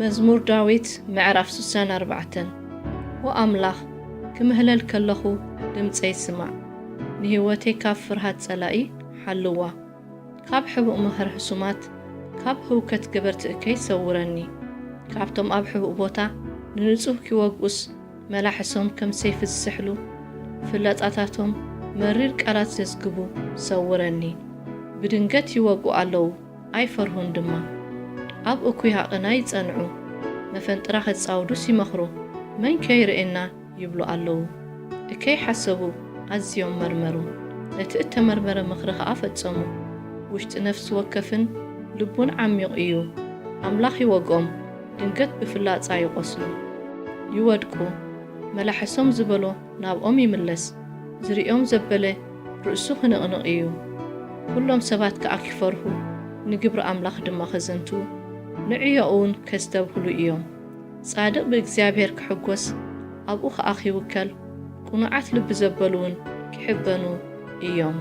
መዝሙር ዳዊት ምዕራፍ ስሳን ኣርባዕተን። ኦ ኣምላኽ፣ ክምህለል ከለኹ ድምጸይ ስማዕ፣ ንህይወተይ ካብ ፍርሃት ጸላኢ ሓልዋ። ካብ ሕቡእ ምኽሪ ሕሱማት፣ ካብ ህውከት ገበርቲ እከይ ሰውረኒ። ካብቶም ኣብ ሕቡእ ቦታ ንንጹህ ኪወግኡስ፣ መላሕሶም ከም ሰይፊ ዝስሕሉ፣ ፍላጻታቶም መሪር ቃላት ዘዝግቡ ሰውረኒ። ብድንገት ይወግኡ ኣለዉ፣ ኣይፈርሁን ድማ። ኣብ እኩይ ሃቐና ይጸንዑ፣ መፈንጥራ ኸጻውዱስ ይመኽሩ፣ መን ከይርእየና ይብሉ ኣለዉ። እከይ ሓሰቡ፣ ኣዝዮም መርመሩ፣ ነቲ እተመርመረ ምኽሪ ኸኣ ፈጸሙ። ውሽጢ ነፍሲ ወከፍን ልቡን ዓሚቕ እዩ። ኣምላኽ ይወግኦም፣ ድንገት ብፍላጻ ይቖስሉ። ይወድቁ፣ መላሕሶም ዝበሎ ናብኦም ይምለስ፣ ዝርእዮም ዘበለ ርእሱ ክንቕንቕ እዩ። ኩሎም ሰባት ከኣ ኪፈርሁ፣ ንግብሪ ኣምላኽ ድማ ኸዘንቱ፣ ንዕዮኡ እውን ከስተብህሉ እዮም። ጻድቕ ብእግዚኣብሔር ክሕጎስ፣ ኣብኡ ኸኣ ኺውከል፣ ቅኑዓት ልቢ ዘበሉ እውን ኪሕበኑ እዮም።